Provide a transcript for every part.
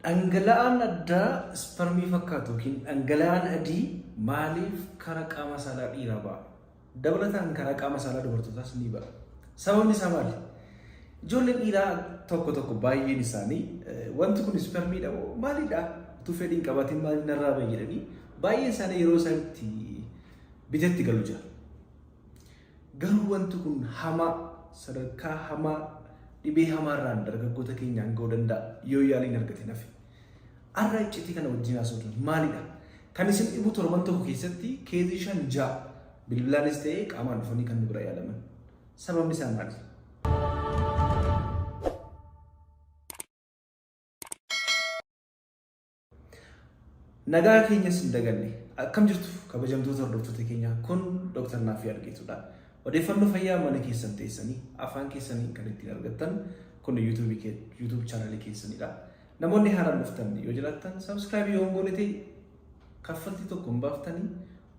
Dhangala'aan addaa isparmii fakkaatu yookiin dhangala'aan adii maaliif karaa qaama saalaa dhiiraa ba'a? Dabalataan karaa qaama saalaa dubartootaas ni ba'a. Sababni isaa maali? Ijoolleen dhiiraa tokko tokko baay'een isaanii wanti kun isparmiidha moo maalidha? Utuu fedhii hin qabaatin maaliif narraa bahe jedhanii baay'een isaanii yeroo isaan itti bitetti galu jira. Garuu wanti kun hamaa, sadarkaa hamaa, dhibee hamaarraan dargaggoota keenyaan ga'uu danda'a yoo yaalii hin argatin hafe. Har'a iccitii kana wajjin haasofna. Maalidha? Kan isin dhibu torban tokko keessatti keezii 5, 6 bilbilaanis ta'ee qaamaan dhufanii kan nu bira yaalaman. Sababni isaa maali? Nagaa keenyas hin daganne. Akkam jirtu kabajamtoota hordoftoota keenyaa kun Dr. Naaffii Argeetudha. Odeeffannoo fayyaa mana keessan teessanii afaan keessaniin kan ittiin argattan kun YouTube chaanalii keessanidha. Namoonni haaraan dhuftan yoo jiraattan subscribe yoo hin goone ta'e kaffaltii tokko hin baaftanii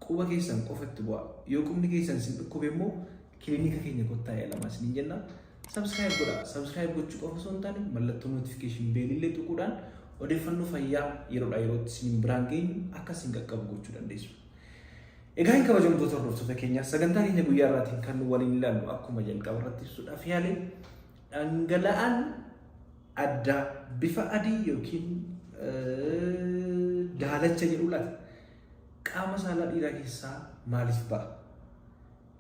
quba keessan qofa itti bu'a. Yoo qubni keessan isin dhukkube immoo kilinika keenya kottaa yaalamaa isiniin jenna. Subscribe godhaa. Subscribe gochuu qofa osoo hin taane mallattoo notification bell illee tuquudhaan odeeffannoo fayyaa yeroodhaa yerootti isiniin biraan geenyu akka isin qaqqabu gochuu dandeessu. Egaa hin kabajamtoota hordoftoota keenyaa sagantaa keenya guyyaa irraatiin kan nu waliin ilaallu akkuma jalqaba irratti ibsuudhaaf yaale dhangala'aan addaa bifa adii yookiin daalacha jedhu laata qaama saalaa dhiiraa keessaa maaliif ba'a?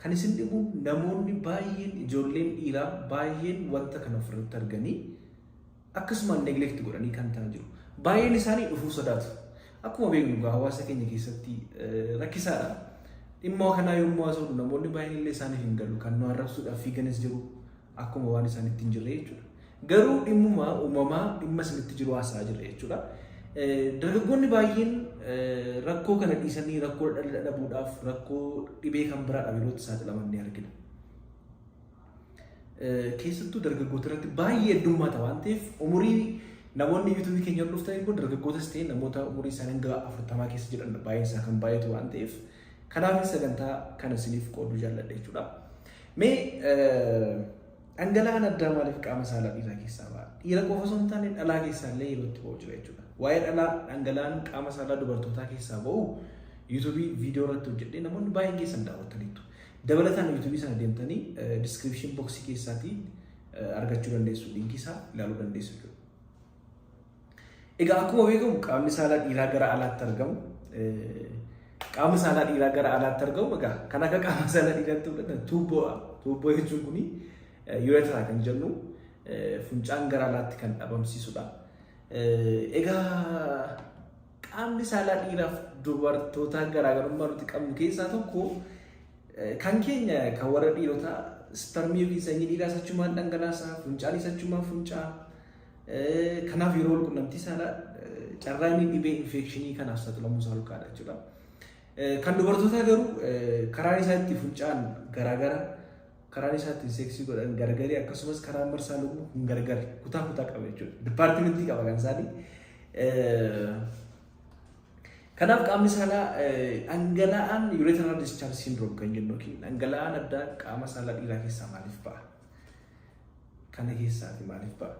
Kan isin dhibu namoonni baay'een ijoolleen dhiiraa baay'een wanta kana ofirratti arganii akkasumaan neglect godhanii kan ta'an jiru. Baay'een isaanii dhufuu sodaatu. Akkuma beeknu egaa hawaasa keenya keessatti rakkisaadha. Dhimma kanaa yommuu haasofnu namoonni baay'een illee isaaniif hin galu. Kan nu arrabsuudhaaf fiiganis jiru akkuma waan isaanitti hin jirre jechuudha. Garuu dhimmuma uumamaa dhimma isinitti jiru haasa'aa jirra jechuudha. Dargaggoonni baay'een rakkoo kana dhiisanii rakkoo dhala dhabuudhaaf rakkoo dhibee kan biraadhaaf yeroo itti saaxilaman ni argina. Keessattuu dargaggoota irratti baay'ee heddummaata waan ta'eef umurii namoonni yuutuubii keenya hordoftan immoo dargaggootas ta'e namoota umurii isaanii hanga 40 keessa jiran baay'een isaa kan baay'atu waan ta'eef kanaaf sagantaa kana isiniif qooduu jaalladha jechuudha. Mee dhangala'aan addaa maaliif qaama saalaa dhiiraa keessaa ba'a? Dhiira qofa osoo hin taane dhalaa keessaa illee yeroo itti ba'u jira jechuudha. Waa'ee dhalaa dhangala'aan qaama saalaa dubartootaa keessaa ba'u yuutuubii viidiyoo irratti hojjedhee namoonni baay'een keessan daawwattaniittu. Dabalataan yuutuubii sana deemtanii diskiripshin boksii keessaatii argachuu dandeessu liinkii isaa ilaaluu dandeessu jechuudha. Egaa akkuma beekamu qaamni saalaa dhiiraa gara alaatti argamu. Qaamni saalaa dhiiraa gara alaatti argamu egaa kan akka qaama saalaa dhiiraatti fudhatan tuubboodha. Tuubboo jechuun kuni urethra kan jennu funcaan gara alaatti kan dhabamsiisudha. Egaa qaamni saalaa dhiiraaf dubartootaa garaagarummaa nuti qabnu keessaa tokko kan keenya kan warra dhiirotaa isparmii yookiin sanyii dhiiraas achumaan dhangalaasa, funcaanis achumaan funcaa. Kanaaf yeroo wal qunnamtii saalaa carraa inni dhibee infekshinii kanaaf saaxilamuu isaa ol ka'aadha jechuudha. Kan dubartootaa garuu karaan isaa itti funcaan garaagara, karaan isaa ittiin seeksii godhan gargari akkasumas karaan marsaa lubuu kun gargari kutaa kutaa qaba jechuudha. Dipaartimentii qaba kan isaanii. Kanaaf qaamni saalaa dhangala'aan urethral discharge syndrome kan jennu yookiin dhangala'aan addaa qaama saalaa dhiiraa keessaa maaliif ba'a? Kana keessaati maaliif ba'a?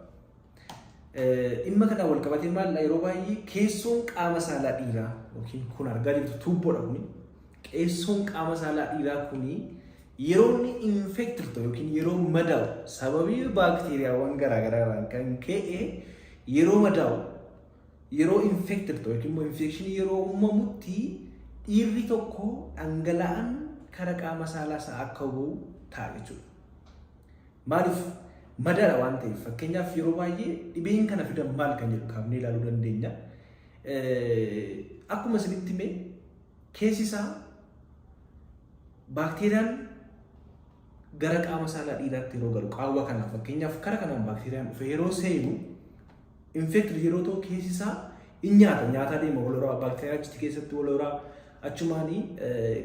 Dhimma kanaan wal qabatee maal yeroo baay'ee keessoon qaama saalaa dhiiraa yookiin kun argaa jirtu tuubboodha kuni. Keessoon qaama saalaa dhiiraa kuni yeroo inni infected ta'u yookiin yeroo madaa'u sababii baakteeriyaawwan garaagaraa irraan kan ka'e yeroo madaa'u yeroo infected ta'u yookiin immoo infekshinii yeroo uumamutti dhiirri tokko dhangala'aan kara qaama saalaa isaa akka ba'u ta'a jechuudha. Maaliif madaadha waan ta'eef fakkeenyaaf yeroo baay'ee dhibeen kana fidan maal kan jedhu kaafnee ilaaluu dandeenya. Akkuma isinitti hime keessi isaa baakteeriyaan gara qaama saalaa dhiiraatti yeroo galu qaawwa kanaan fakkeenyaaf kara kanaan baakteeriyaan dhufe yeroo seenu infected yeroo ta'u keessi isaa in nyaata nyaataa deema wal horaa baakteeriyaa achitti keessatti wal horaa achumaanii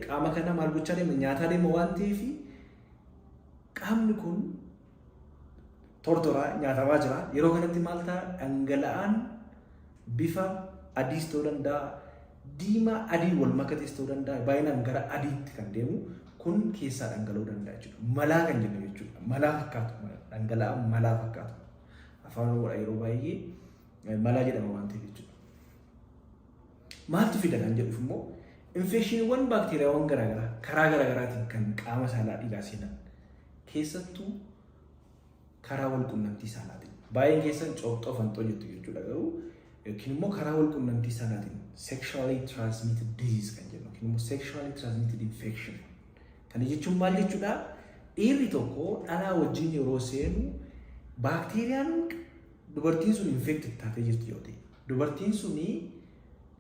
qaama kana maal gochaa deema nyaataa deema waan ta'eef qaamni kun tortoraa nyaatamaa jira. Yeroo kanatti maal ta'a? Dhangala'aan bifa adiis ta'uu danda'a, diimaa adii wal makatees ta'uu danda'a, baay'inaan gara adiitti kan deemu kun keessaa dhangala'uu danda'a jechuudha. Malaa kan jennu jechuudha. Malaa fakkaatu, dhangala'aan malaa fakkaatu. Afaan Oromoodha yeroo baay'ee Malaa jedhama waan ta'eef jechuudha. Maaltu fida kan jedhuuf immoo, infekshiniiwwan baakteeriyaawwan garaagaraa karaa garaagaraatiin kan qaama saalaa dhiiraa seenan, keessattuu karaa wal qunnamtii saalaatiin. Baay'een keessan cooqxoo fanxoo jettu jechuudha, garuu yookiin immoo karaa wal qunnamtii saalaatiin sexually transmitted disease kan jennu yookiin immoo sexually transmitted infection. Kana jechuun maal jechuudha? Dhiirri tokko dhalaa wajjin yeroo seenu baakteeriyaan dubartiin sun infected taatee jirti yoo ta'e, dubartiin suni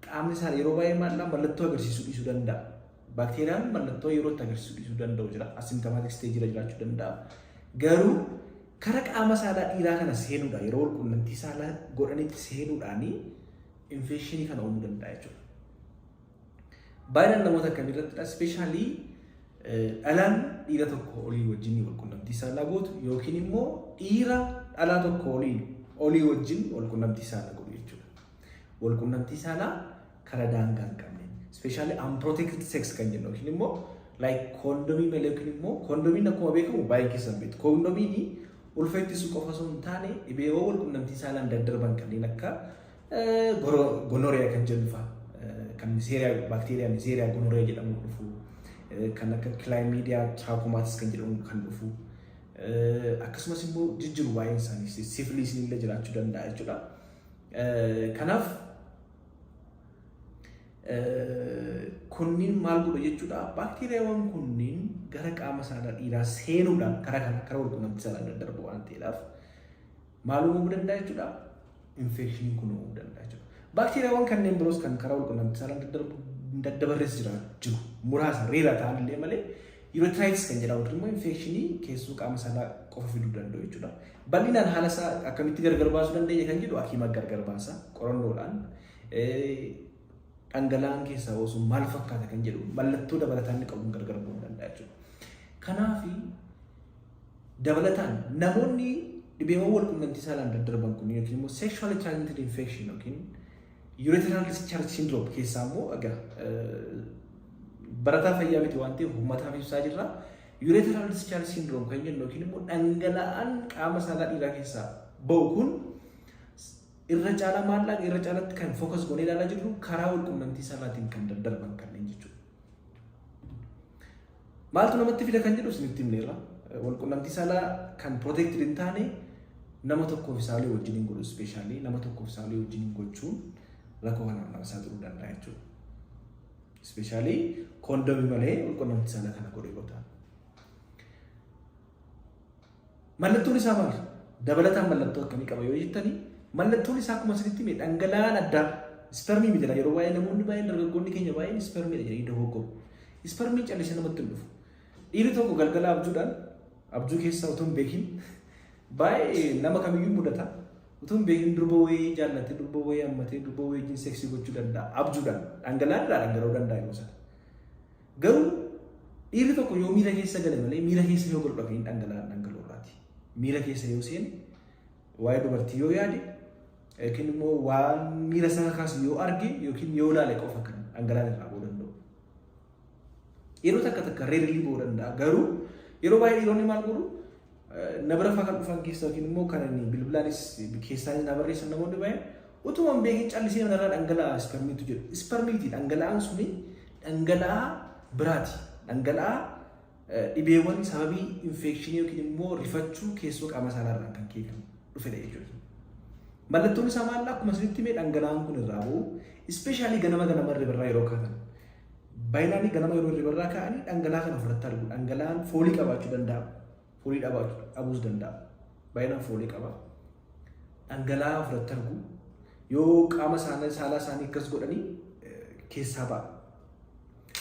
qaamni isaa yeroo baay'ee maallaa mallattoo agarsiisuu dhiisuu danda'a. Baakteeriyaan mallattoo yeroo itti agarsiisuu dhiisuu danda'u jira. Asymptomatic stage irra jiraachuu danda'a. Garuu kara qaama saalaa dhiiraa kana seenuudhaan, yeroo wal quunnamtii saalaa godhanitti seenuudhaan, infekshinii kana uumuu danda'a jechuudha. Baay'inaan namoota akkamii irrattidha? Especially dhalaan dhiira tokko olii wajjin wal quunnamtii saalaa gootu yookiin immoo dhiira dhalaa tokko olii wajjin wal quunnamtii saalaa godhu jechuudha. Wal quunnamtii saalaa karaa daangaa hin qabne. Especially unprotected sex kan jennu yookiin immoo like koondomii malee, yookiin immoo koondomiin akkuma beekamu baay'ee keessan beektu. Koondomiin ulfa ittisuu qofa osoo hin taane, dhibeewwan wal quunnamtii saalaan daddarban kanneen akka gonorrhea kan jennu fa'a, kan Neisseria, baakteeriyaa Neisseria gonorrhoeae jedhamu dhufu, kan akka Chlamydia trachomatis kan jedhamu kan dhufu, akkasumas immoo jijjiru baay'een isaanii syphilis illee jiraachuu danda'a jechuudha. Kanaaf kunniin maal godhu jechuudha? Baakteeriyaawwan kunniin gara qaama saalaa dhiiraa seenuudhaan karaa kana karaa walqunnamtii saalaa daddarbu waan ta'eedhaaf maal uumamuu danda'a jechuudha? Infekshiniin kun uumamuu danda'a jechuudha. Baakteeriyaawwan kanneen biroos kan karaa walqunnamtii saalaa daddabarres jira jiru. Muraasa rare ta'an illee malee, urethritis kan jedhamu immoo infekshinii keessoo qaama saalaa qofa fiduu danda'u jechuudha. Bal'inaan haala isaa akkamitti gargar baasuu dandeenya kan jedhu hakiima gargar baasa, qorannoodhaan. Dhangala'aan keessaa osoo maal fakkaata kan jedhu mallattoo dabalataan inni qabuun gargar ba'uu danda'a jechuudha. Kanaaf dabalataan namoonni dhibeewwan wal quunnamtii saalaan daddarban kun yookiin immoo sexually transmitted infection yookiin urethral discharge syndrome keessaa immoo, egaa barataa fayyaa miti waan ta'eef uummataaf ibsaa jirra. Urethral discharge syndrome kan jennu yookiin immoo dhangala'aan qaama saalaa dhiiraa keessaa ba'u kun irra caalaa maallaqa irra caalatti kan focus goonee ilaalaa jirru karaa wal quunnamtii saalaatiin kan daddarban kanneen jechuudha. Maaltu namatti fida kan jedhu isinitti himneerra. Wal quunnamtii saalaa kan protected hin taane nama tokkoof isaalii wajjin hin godhu, especially nama tokkoof isaalii wajjin hin gochuun rakkoo kanaaf nama saaxiluu danda'a jechuudha. Especially koondomii malee wal quunnamtii saalaa kana godhe yoo ta'an. Mallattoon isaa maali? Dabalataan mallattoo akkamii qaba yoo jettanii, mallattoon isaa akkuma isinitti hime dhangala'aan addaa ispermii miti. Yeroo baay'ee namoonni baay'een, dargaggoonni keenya baay'een ispermiidha jedhanii dogoggoru. Ispermiin callisee namatti hin dhufu. Dhiirri tokko galgala abjuudhaan, abjuu keessaa utuu hin beekin, baay'ee nama kamiyyuu mudata. Utuu hin beekin durba wayii jaallatee, durba wayii hammatee, durba wayii wajjin seksii gochuu danda'a. Abjuudhaan dhangala'aan irraa dhangala'uu danda'a yeroo sana. Garuu dhiirri tokko yoo miira keessa gale malee, miira keessa yoo galu dhageen dhangala'aan dhangala'u irraati. Miira keessa yoo seene, waa'ee dubartii yoo yaade yookiin immoo waan miira isaa kakaasu yoo arge yookiin yoo ilaale qofa kan dhangala'aan irraa ba'uu danda'u. Yeroo takka takka rarely ba'uu danda'a. Garuu yeroo baay'ee dhiironni maal godhu? Na bira fa'aa kan dhufan keessa yookiin immoo kan inni bilbilaanis keessaa na barreessan namoonni baay'een, utuma hin beekin callisee manarraa dhangala'aa ispermiitu jedhu. Ispermiiti, dhangala'aan suni dhangala'aa biraati. Dhangala'aa dhibeewwan sababii infekshinii yookiin immoo rifachuu keessoo qaama saalaarraan kan ka'e kan dhufedha jechuudha. Mallattoon isaa maal? Akkuma isinitti himee, dhangala'aan kun irraa ba'u, especially ganama ganama hirribarraa yeroo kaatan. Baay'inaan ganama yeroo hirribarraa ka'anii dhangala'aa kana ofirratti argu. Dhangala'aan foolii qabaachuu danda'a. Foolii dhabuus danda'a. Baay'inaan foolii qaba. Dhangala'aa ofirratti argu. Yoo qaama isaanii saalaa isaanii akkas godhanii keessaa ba'a.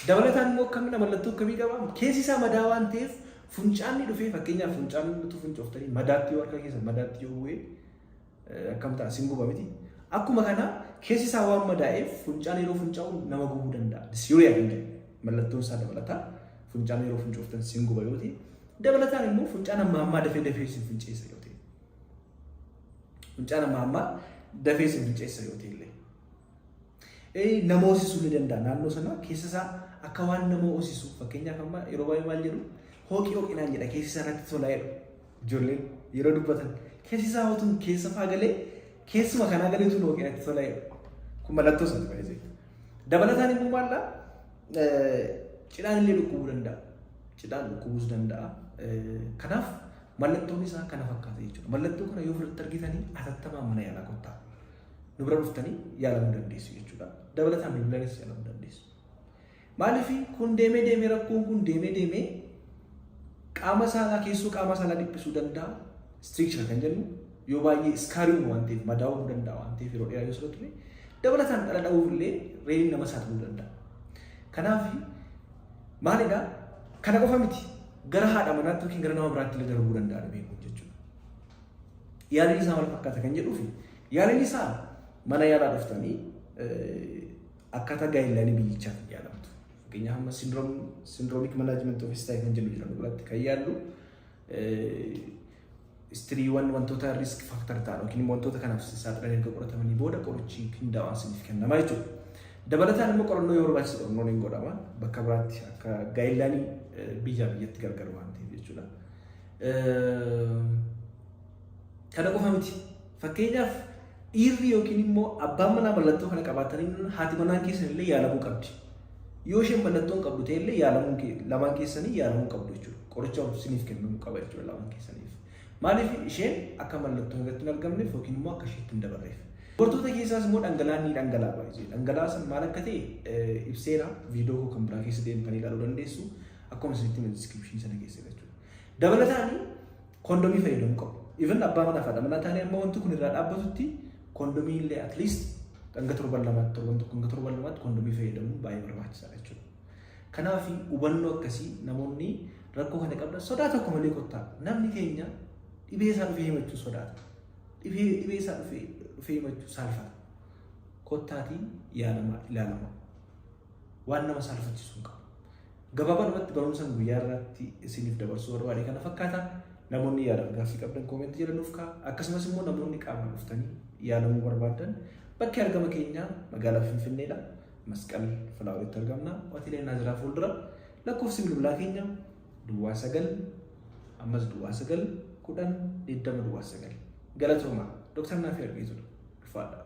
Dabalataan immoo akkamidha, mallattoo akkamii qaba? Keessi isaa madaa waan ta'eef fincaanni dhufee, fakkeenyaaf fincaan utuu fincooftanii madaatti yoo harka keessa madaatti yoo bu'ee akkam ta'a? Sin guba miti? Akkuma kana keessi isaa waan madaa'eef fincaan yeroo fincaa'u nama gubuu danda'a. Dysuria kan jedhu mallattoon isaa dabalataa fincaan yeroo fincooftan sin guba yoo ta'e, dabalataan immoo fincaan hamma ammaa dafee dafee sin finceessa yoo ta'e. Fincaan hamma ammaa dafee sin finceessa yoo ta'e illee. Nama hoosisuu ni danda'a naannoo sana keessa isaa akka waan nama hoosisu. Fakkeenyaaf amma yeroo baay'ee maal jedhu? Hooqii hooqinaan jedha, keessi isaa irratti tolaa jedhu. Ijoolleen yeroo dubbatan keessi isaa hootuun keessa faa galee Keessuma kanaa galeetu nu hooqee natti tola jedha. Kun mallattoo isaati baay'ee. Dabalataan immoo maalla cidhaan illee dhukkubuu danda'a. Cidhaan dhukkubuus danda'a. Kanaaf mallattoon isaa kana fakkaata jechuudha. Mallattoo kana yoo ofirratti argitanii atattamaan mana yaalaa kottaa. Nu bira dhuftanii yaalamuu dandeessu jechuudha. Dabalataan bilbilaanis yaalamuu dandeessu. Maaliif kun deemee deemee rakkoon kun deemee deemee qaama saalaa keessoo qaama saalaa dhiphisuu danda'a. Stricture kan jennu yoo baay'ee scar uumuu waan ta'eef, madaa'uu danda'a waan ta'eef, yeroo dheeraa yoo sirra ture dabalataan dhala dhabuuf illee reeniin nama saaxiluu danda'a. Kanaaf maalidha, kana qofa miti, gara haadha manaatti yookiin gara nama biraatti illee darbuu danda'a dhibeen kun jechuudha. Yaaliin isaa maal fakkaata kan jedhuufi, yaaliin isaa mana yaalaa dhuftanii akkaataa guideline biyyichaatti yaalamtu. Fakkeenyaaf amma syndromic management of STI kan jennu jira, nu biratti kan yaallu historywwan wantoota risk factor ta'an yookiin immoo wantoota kanaaf saaxilan erga qoratamanii booda qorichi qindaa'aan isiniif kennama jechuudha. Dabalataan immoo qorannoo yoo barbaachise qorannoon hin godhama, bakka biraatti akka guideline biyyaa biyyatti gargar waan ta'eef jechuudha. Kana qofa miti. Fakkeenyaaf dhiirri yookiin immoo abbaan manaa mallattoo kana qabaatanii haati manaa keessan illee yaalamuu qabdi. Yoo isheen mallattoo hin qabdu ta'e illee yaalamuu lamaan keessanii yaalamuu qabdu jechuudha. Qoricha isiniif kennamuu qaba jechuudha lamaan keessaniif. Maaliif? Isheen akka mallattoo irratti hin argamneef yookiin immoo akka isheetti hin dabarreef. Dubartoota keessaas immoo dhangala'aan ni dhangala'a baay'ee. Dhangala'aa san maal akka ta'e ibseera, viidiyoo koo kan biraa keessa deemtanii ilaaluu dandeessu. Akkuma isinitti hime description sana keessa jechuudha. Dabalataan kondomii fayyadamuu qabu. Even abbaa manaa fi haadha manaa ta'anii amma wanti kun irraa dhaabbatutti kondomii illee at least hanga torban 2tti, torban 1 hanga torban 2tti kondomii fayyadamuun baay'ee barbaachisaadha jechuudha. Kanaaf hubannoo akkasii namoonni rakkoo kana qabdan sodaa tokko malee kottaa. Namni keenya dhibee isaa dhufee himachuu sodaata. Dhibee isaa dhufee himachuu saalfata. Kottaatii yaalama, ilaalama. Waan nama saalfachiisu hin qabu. Gabaabadhumatti barumsa guyyaa irratti isiniif dabarsuu barbaade kana fakkaata. Namoonni yaadaaf gaaffii qabdan comment jala nuuf ka'a. Akkasumas immoo namoonni qaamaan dhuftanii yaalamuu barbaadan bakki argama keenyaa magaalaa Finfinneedha. Masqal Filaawaritti argamna. Hoteela Naaziraa fuuldura. Lakkoofsi bilbilaa keenya 09, ammas 09 10 20 09. Galatoomaa. Dooktar Naafii Argeetudha. Ulfaadha.